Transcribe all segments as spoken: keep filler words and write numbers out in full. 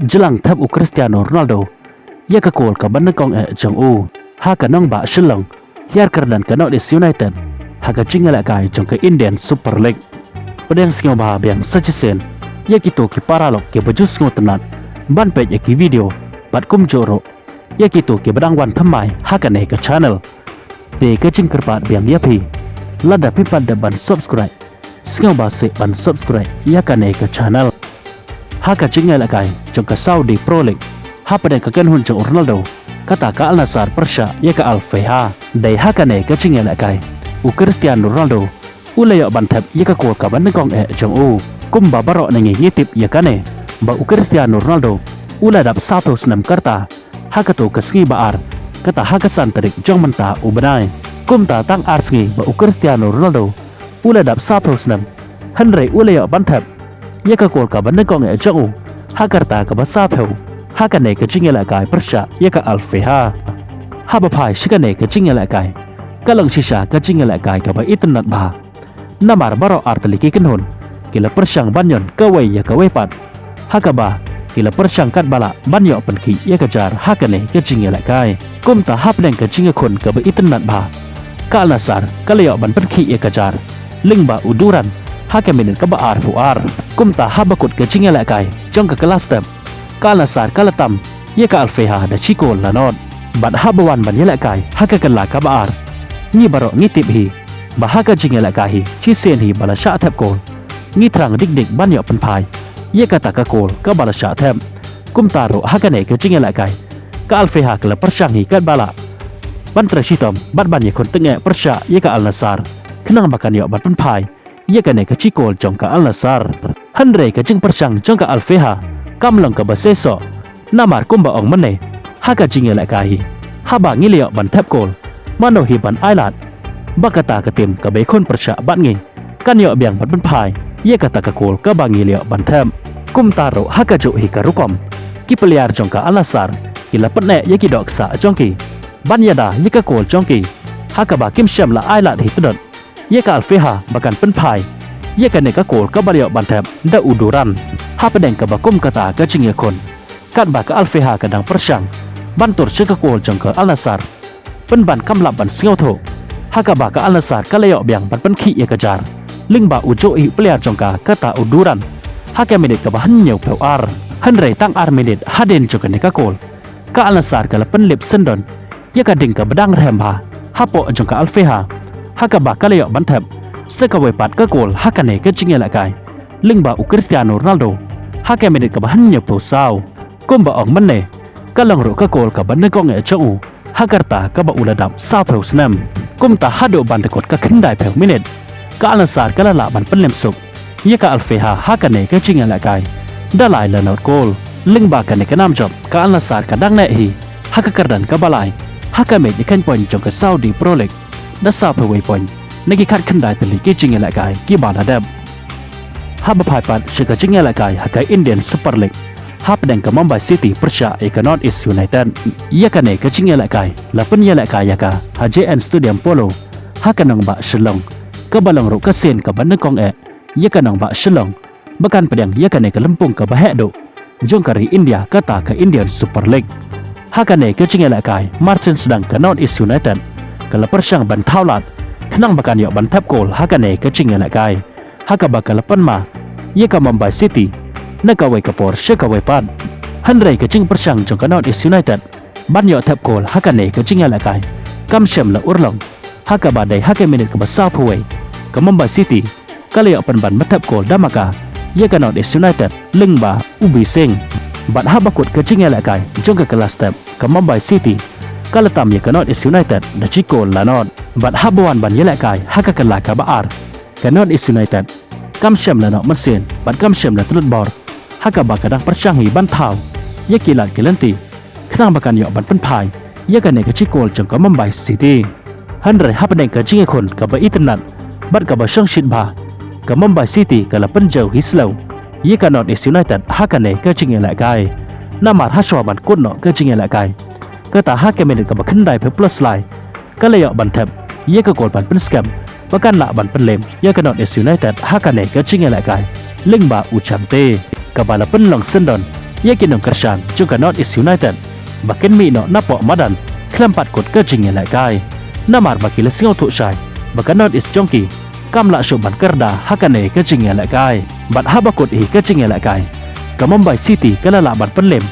Jlang thep u Cristiano Ronaldo ïa ka kol kaba nyngkong eh jong u ha ka nongbah Shillong, hiar kyrdan ka North East United ha ka jingïalehkai jong ka Indian Super League. Pdiang sngewbha biang sa shisien ïa kito ki paralok kiba ju sngewtynnat ban peit ïa ki video bad kumjuh ruh ïa kito kiba dang wan thymmai ha kane ka channel. Te ka jingkyrpad biang ïa phi, lada phim pat dep ban subscribe, sngewbha seh ban subscribe ïa kane ka channel. Ha ka jingïalehkai jong ka Saudi Pro League, hapdeng ka kynhun jong u Ronaldo, kata ka Al Nassr pyrshah ïa ka Al Faiha. Dei ha kane ka jingïalehkai, u Cristiano Ronaldo u la ïoh ban thep ïa ka kol kaba nyngkong eh jong u. Kumba baroh na ngi ngi tip ïa kane, ba u Cristiano Ronaldo u la dap sawphew snem ka rta ha kato ka sngi ba ar, kata ha ka san tarik jong mynta u bnai. Kumta tang ar sngi ba u Cristiano Ronaldo u la dap sawphew snem, hynrei u la ïoh ban thep ïa ka kol kaba nyngkong eh jong u ha ka rta kaba sawphew ha kane ka jingïalehkai pyrshah ïa ka Al Faiha. Haba phai sha kane ka jingïalehkai, ka long shisha ka jingïalehkai kaba itynnat bha. Namar baroh ar tylli ki kynhun ki la pyrshang ban ïon kawei ïa kawei pat, ha kaba ki la pyrshang katba lah ban ïoh pynkhih ïa ka jar ha kane ka jingïalehkai. Kumta hapdeng ka jingïakhun kaba itynnat bha, ka Al Nassr ka la ïoh ban pynkhih ïa ka jar lyngba u Duran ha ka minit kaba arphew ar. Kumta haba kut ka jingïalehkai jong ka kylla step, ka Al Nassr ka la tam ïa ka Al Faiha da shi kol la nod. Bad haba wan ban ïalehkai ha ka kylla kaba ar, ngi baroh ngi tip hi ba ha ka jingïalehkai hi shisien hi ba la shah thep kol, ngi thrang dik dik ban ïoh pynphai ïa kata ka kol kaba la shah thep. Kumta ruh ha kane ka jingïalehkai, ka Al Faiha ka la pyrshang hi katba lah ban trei shitom bad ban ïakhun tyngeh pyrshah ïa ka Al Nassr, khnang ba kan ïoh ban pynphai ïa kane ka shi kol jong ka Al Nassr. Hynrei ka jingpyrshang jong ka Al Faiha kam long kaba seisoh, namar kumba ong mynne, ha ka jingïalehkai hi, haba ngi la ïoh ban thep kol, mano hi ban ailad ba kata ka tim kaba ïakhun pyrshah bad ngi kan ïoh biang ban pynphai ïa kata ka kol kaba ngi la ïoh ban thep. Kumta ruh ha kajuh hi ka rukom, ki player jong ka Al Nassr ki la pyneh ïa ki dohksah jong ki ban ïada ïa ka kol jong ki, ha kaba kim shym la ailad hi tdot ïa ka Al Faiha ba kan pynphai ïa kane ka kol kaba la ïoh ban thep da u Duran. Hapdeng kaba kum kata ka jingïakhun, katba ka Al Faiha ka dang pyrshang ban tur sha ka kol jong ka Al Nassr, pynban kam lah ban sngewthuh, ha kaba ka Al Nassr ka la ïoh biang ban pynkhih ïa ka jar lyngba u juh hi u player jong ka, kata u Duran, ha ka minit kaba hynñiewphew ar. Hynrei tang ar minit hadien jong kane ka kol, ka Al Nassr ka la pynlip syndon ïa ka ding kaba dang rhem bha hapoh jong ka Al Faiha, ha kaba ka la ïoh ban thep sa kawei pat ka kol ha kane ka jingïalehkai lyngba u Cristiano Ronaldo ha ka minit kaba hynñiewphew saw. Kumba ong mynne, ka long ruh ka kol kaba nyngkong eh jong u ha ka rta kaba u la dap sawphew snem. Kumta haduh ban da kut ka khyndaiphew minit, ka Al Nassr ka la lah ban pynlem suk ïa ka Al Faiha ha kane ka jingïalehkai da lai la nod kol. Lyngba kane ka nam jop, ka Al Nassr ka dang neh hi ha ka kyrdan kaba lai ha ka mei jingkheiñ point jong ka Saudi Pro League da sawphew wei point na ki khatkhyndai tylli ki jingïalehkai kiba la dep. Haba phai pat sha ka jingïalehkai ha ka Indian Super League, hapdeng ka Mumbai City pyrshah ïa ka North East United, ïa kane ka jingïalehkai la pynïalehkai ïa ka ha J N Stadium Polo ha ka nongbah Shillong, kaba long ruh ka sien kaba nyngkong eh ïa ka nongbah Shillong ba kan pdiang ïa kane ka lympung kaba heh duh jong ka ri India, kata ka Indian Super League. Ha kane ka jingïalehkai, marsien sdang ka North East United ka la pyrshang ban thaw lad khnang ba kan ïoh ban thep kol ha kane ka jingïalehkai, ha kaba ka la pynma ïa ka Mumbai City na kawei ka por sha kawei pat. Hynrei ka jingpyrshang jong ka North East United ban ïoh thep kol ha kane ka jingïalehkai kam shym la urlong, ha kaba dei ha ka minit kaba sawphew wei, ka Mumbai City ka la ïoh pynban ban thep kol da maka ïa ka North East United lyngba u Bising. Bad haba kut ka jingïalehkai jong ka kylla step, ka Mumbai City ka la tam ïa ka North East United da shi kol la nod. Bad haba wan ban ïalehkai ha ka kylla kaba ar, ka North East United kam shym la noh mynsiem bad kam shym la tlut bor, ha kaba ka dang pyrshang hi ban thaw ïa ki lad ki lynti khnang ba kan ïoh ban pynphai ïa kane ka shi kol jong ka Mumbai City. Hynrei hapdeng ka jingïakhun kaba itynnat bad kaba shongshit bha, ka Mumbai City ka la pynjaw hi slow ïa ka North East United ha kane ka jingïalehkai. Namar hashwa ban kut noh ka jingïalehkai, kata ha ka minit kaba khyndaiphew plus lai, ka la ïoh ban thep ïa ka kol ban pynskhem ba kan lah ban pynlem ïa ka North East United ha kane ka jingïalehkai lyngba u Chante, kaba la pynlong syndon ïa ki nongkyrshan jong ka North East United ba kin mih noh napoh madan khlem pat kut ka jingïalehkai. Namar ba ki la sngewthuh shai ba ka North East jong ki kam lah shuh ban kyrda ha kane ka jingïalehkai. Bad haba kut hi ka jingïalehkai, ka Mumbai City ka la lah ban pynlem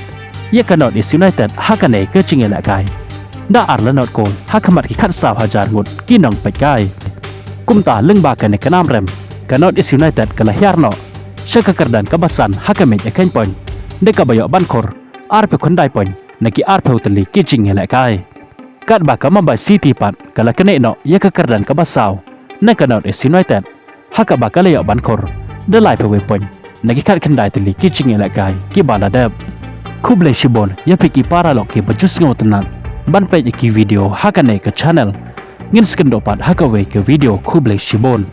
ïa ka North East United ha kane ka jingïalehkai da ar la not kol ha khmat ki khatsaw hajar ngut ki nongpeitkai. Kumta lyngba kane ka namrem, ka North East United ka la hiar noh sha ka kyrdan kaba san ha ka miej a khein point, da kaba ïoh ban khur arphew khyndai point na ki arphew tylli ki jingïalehkai. Katba ka Mumbai City pat ka la knieh noh ïa ka kyrdan kaba saw na ka North East United, ha kaba ka la ïoh ban khur da laiphew wei point na ki khatkhyndai tylli ki jingïalehkai kiba la dep. Khublei shibun ïa phi ki paralok kiba ju sngewtynnat ban peit ïa ki video ha kane ka channel. Ngin sa kynduh pat ha kawei ka video, khublei shibun.